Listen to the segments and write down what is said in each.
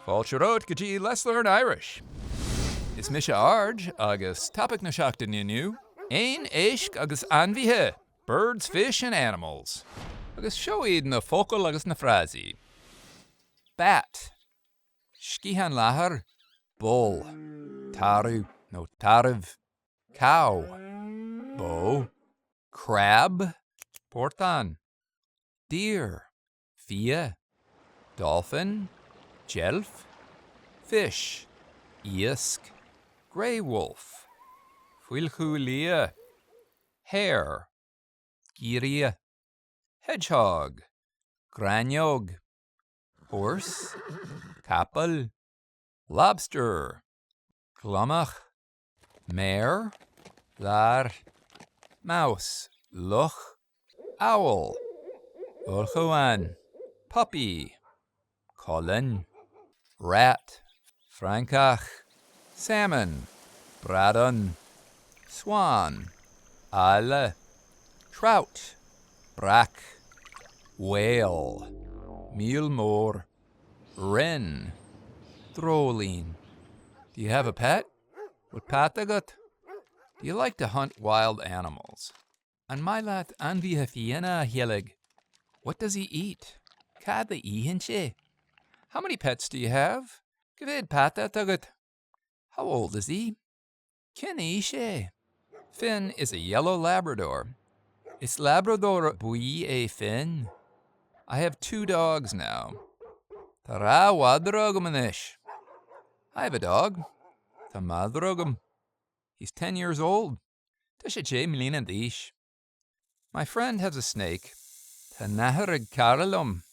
Fáilte romhat go dtí Let's Learn Irish! Is mise Arj agus topaic na seachtaine inniu, éin, éisc agus ainmhithe, birds, fish and animals. Agus seo iad na focail agus na frásaí. Bat. Sciathán leathair, bull. Tarbh nó tarbh, cow. Bó, crab, portán, deer. Fia, dolphin, deilf, fish, iasc, grey wolf, faolchú liath, hare, giorria, hedgehog, gráinneog, horse, capall, lobster, gliomach, Mare, ladhar, mouse, luch, owl, ulchabhán, puppy, coileán, rat, francach, salmon, bradán, swan, eala, trout, breac, whale, míol mór, wren, dreoilín. Do you have a pet? Bhfuil peata agat? Do you like to hunt wild animals? An maith leat ainmhithe fiáine a sheilg? What does he eat? Cad a itheann sé? How many pets do you have? Cá mhéad peata atá agat? How old is he? Cén aois é? Finn is a yellow Labrador. Is Labradóir buí é Finn. I have two dogs now. Tá dhá mhadra agam anois. I have a dog. Tá madra agam. He's ten years old. Tá sé deich mbliana d'aois. My friend has a snake. Tá nathair ag cara liom.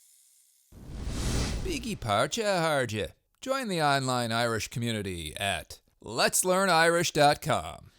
Bígí páirteach, a chairde! Join the online Irish community at letslearnirish.com.